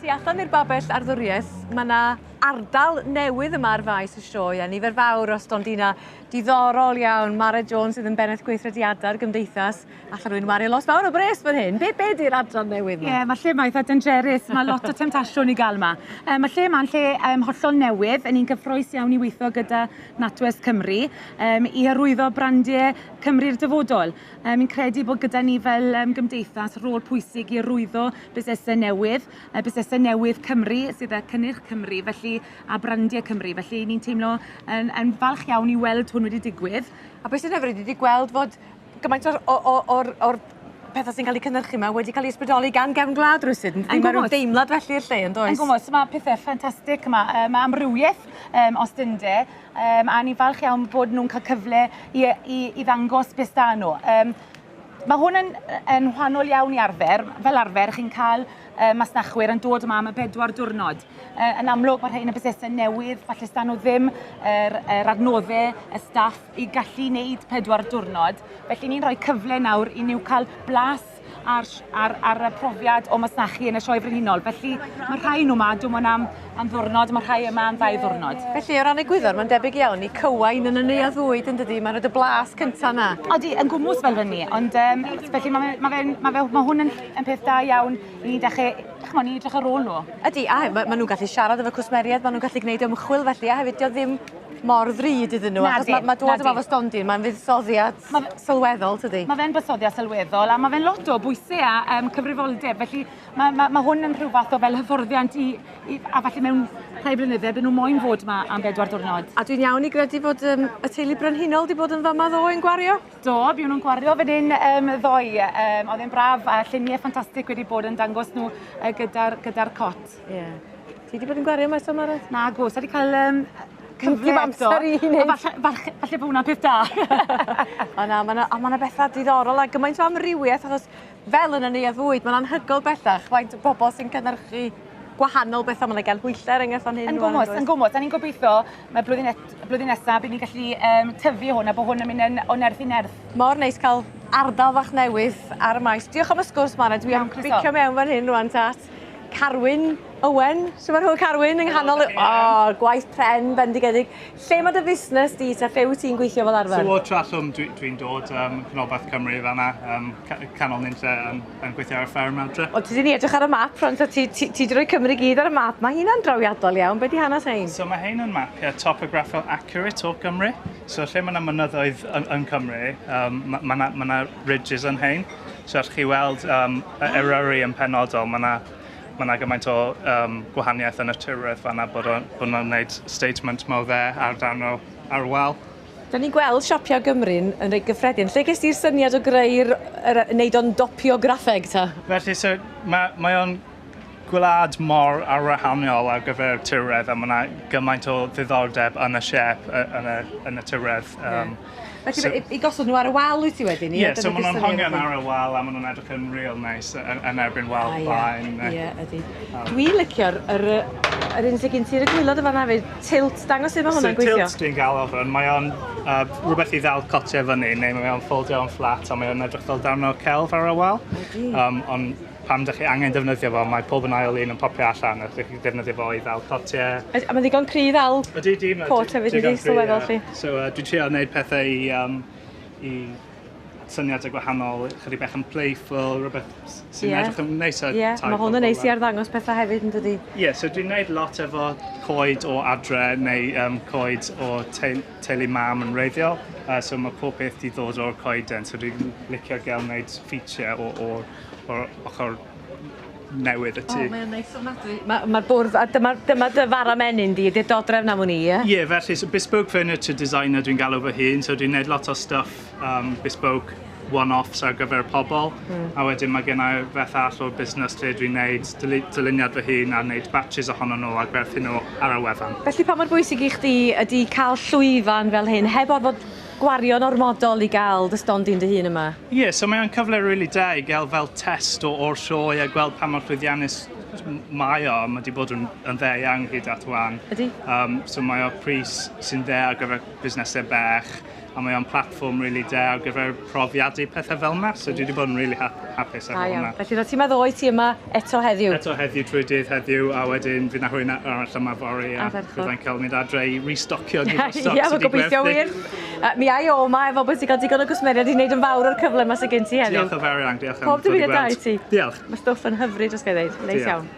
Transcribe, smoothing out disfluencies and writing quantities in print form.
Tu allan i'r babell arddwriaeth, mae yna ardal newydd yma ar faes y sioe a nifer fawr o stondina diddorol iawn. Mara Jones sydd yn bennaeth gweithrediadau'r gymdeithas. Alla rwy'n wario lot fawr o bres fan hyn. Be, be di'r adran newydd yma? Ie, yeah, mae lle yma eitha dangerous. Mae lot o temtasiwn i gael yma. Mae lle yma'n lle hollol newydd. Yn ni'n gyffroes iawn i weithio gyda NatWest Cymru i hyrwyddo brandiau Cymru'r dyfodol. Fi'n credu bod gyda ni fel gymdeithas rôl pwysig i hyrwyddo busnesau newydd, busnesau newydd Cymru sydd â cynnyrch Cymru felly, a brandiau Cymru. Felly ni'n teimlo yn, yn falch iawn i weld hwn wedi digwydd. A beth sy'n hyfryd ydy gweld fod gymaint o'r, o'r, o'r, or pethau sy'n cael eu cynhyrchu yma wedi cael eu ysbrydoli gan gefn gwlad rywsut. Yn Mae rhyw deimlad felly i'r lle, yn does? Yn gwmws, mae pethau ffantastig yma. Mae amrywiaeth os dynde, a ni'n falch iawn bod nhw'n cael cyfle i, i, i ddangos beth da nhw. Mae hwn yn, yn wahanol iawn i arfer. Fel arfer, chi'n cael masnachwyr yn dod yma am y bedwar diwrnod. Yn amlwg, mae rhain yn busnesau newydd, falle sda nhw ddim yr, yr adnoddau, y staff i gallu wneud pedwar diwrnod. Felly ni'n rhoi cyfle nawr i nhw cael blas ar, ar, ar y profiad o masnachu yn y Sioe Frenhinol. Felly mae rhai nhw yma, dwi'n mwyn am, am ddwrnod, mae rhai yma am ddau ddwrnod. Felly, o ran egwyddor, mae'n debyg iawn i cywain yn y neuadd fwyd, yn dydi? Mae'n rhoi y blas cynta na. Odi, yn gwmws fel fyny, ond felly mae, ma fe, ma fe, ma hwn yn, yn peth da iawn i ni dechrau, chymod, ni edrych ar ôl nhw. Ydy, a ma, ma nhw'n gallu siarad efo cwsmeriaid, maen nhw'n gallu gwneud ymchwil felly, a hefyd, dio ddim mor ddrud iddyn nhw, achos mae ma dod yma efo stondin, mae'n fuddsoddiad ma sylweddol, tydi? Mae fe'n buddsoddiad sylweddol, a mae fe'n lot o bwysau a cyfrifoldeb, felly mae, ma, ma hwn yn rhyw fath o fel hyfforddiant i, i, a falle mewn rhai blynydde, byd nhw moyn fod yma am bedwar diwrnod. A dwi'n iawn i gredu fod y teulu brenhinol wedi bod yn fama ddoe yn gwario? Do, buon nhw'n gwario fan hyn ddoe. Oedd e'n braf a lluniau ffantastig wedi bod yn dangos nhw gyda'r gyda cot. Ie. Yeah. Ti wedi bod yn gwario yma eto, Mared? Na, go. Sa wedi cael cyfle Dim amser i wneud. Falle, falle, falle bod hwnna'n peth da. o na, mae yna ma bethau diddorol a gymaint o amrywiaeth achos fel yn y neuadd fwyd, mae'n anhygoel bellach faint o bobl sy'n cynhyrchu gwahanol bethau. Mae'n gael hwyller er enghraifft fan hyn. Yn gwmws, yn gwmws. A ni'n gobeithio mae blwyddyn, et, blwyddyn nesaf bydd ni'n gallu tyfu hwn a bod hwn yn mynd yn, o nerth i nerth. Mor neis cael ardal fach newydd ar y maes. Diolch am y sgwrs, Mara. Dwi am bicio mewn fan hyn rwan ta at Carwyn Owen. So mae rhywun Carwyn yng nghanol... O, oh, gwaith pren bendigedig. Lle mae dy fusnes di ta lle wyt ti'n gweithio fel arfer? So o Trallwm dwi'n dwi, dwi dod, canolbarth Cymru fanna, canol nunlle yn, yn gweithio ar y fferm adre. O, ti di edrych ar y map rwan, so ti, ti, ti di rhoi Cymru gyd ar y map. Mae hynna'n drawiadol iawn. Be di hanes hein? So mae hein yn mapiau topographical accurate o Gymru. So lle mae yna mynyddoedd yn, yn Cymru, mae ma, ma ma ridges yn hein. So allwch chi weld Eryri yn penodol, mae yna ma 'na gymaint o gwahaniaeth yn y tirwedd fanna bod o'n bod nhw'n gwneud statement mawr dde ar darn o ar y wal. Da ni'n gweld siapiau Gymru'n yn reit gyffredin. Lle ges ti'r syniad o greu'r yr wneud o'n dopiograffeg ta? Felly so mae mae o'n gwlad mor arwahanol ar gyfer tirwedd a mae 'na gymaint o ddiddordeb yn y siêp yn y yn y tirwedd. Felly so, i gosod nhw ar y wal wyt ti wedyn? Ie, yeah, so maen nhw'n hongian ar y wal a maen nhw'n edrych yn real nice yn, yn erbyn wal blaen. Ie, yeah, ydy. Dwi'n licio'r yr, yr un sydd gen ti ar y gwylod y fan hefyd, tilt, dangos sut mae hwnna'n gweithio. So tilt dwi'n gael o hwn, mae o'n rhywbeth i ddal cotiau fyny, neu mae o'n ffoldio o'n fflat a mae o'n edrych fel darn o celf ar y wal. Ond pam dych chi angen defnyddio fo, mae pob yn ail un yn popio allan, a ydych chi'n defnyddio fo i ddal cotiau. A mae'n ddigon cry ddal cot hefyd, ydy, sylweddol chi. So dwi'n trio wneud pethau i, i syniadau gwahanol, chydig bach yn playful, rhywbeth sy'n yeah. edrych yn neis Ie, yeah, mae hwn yn neis i arddangos pethau hefyd, yn dydi? Ie, yeah, so dwi'n gwneud lot efo coed o adre neu coed o teulu mam yn wreiddiol. So mae pob peth di ddod o'r coeden, so dwi'n licio gael wneud feature o'r o, o'r ochr newydd y tŷ. O, mae'n neis ofnadwy. Mae'r ma bwrdd, a dyma, dyma dy fara menyn di, ydy'r dodrefn am wn i, ie? Ie, yeah, felly, so bespoke furniture designer dwi'n galw fy hun, so dwi'n neud lot o stuff bespoke one-offs ar gyfer pobl. A wedyn mae gen i beth arall o'r busnes lle dwi'n neud dyluniad fy hun a neud batches ohono nhw a gwerthu nhw ar y wefan. Felly pa mor bwysig i chdi ydy cael llwyfan fel hyn, heb orfod gwario'n ormodol i gael dy stondin dy hun yma? Ie, yeah, so mae o'n cyfle really da i gael fel test o'r sioe a gweld pa mor llwyddiannus mae o. Mae wedi bod yn, yn dde iawn hyd at wan. Ydy. So mae o pris sy'n dde ar gyfer busnesau bach. A mae o'n platfform really da ar gyfer profiadu pethau fel yna, so dwi wedi bod yn really hapus efo hwnna. Felly, roedd ti'n meddwl oed ti yma eto heddiw? Eto heddiw trwy dydd heddiw, a wedyn fydd na rhywun arall yma fory, a fyddai'n cael mynd adre i restocio gyda'r stoc Ie, gobeithio wir. Mi ai o yma efo bod ti'n cael digon o gwsmeriaid i wneud yn fawr o'r cyfle yma sydd gen ti heddiw. Diolch yn fawr iawn, diolch am Pob dymuniad da i ti. Diolch. Mae stwff yn hyfryd os gael ei ddeud. Neis iawn.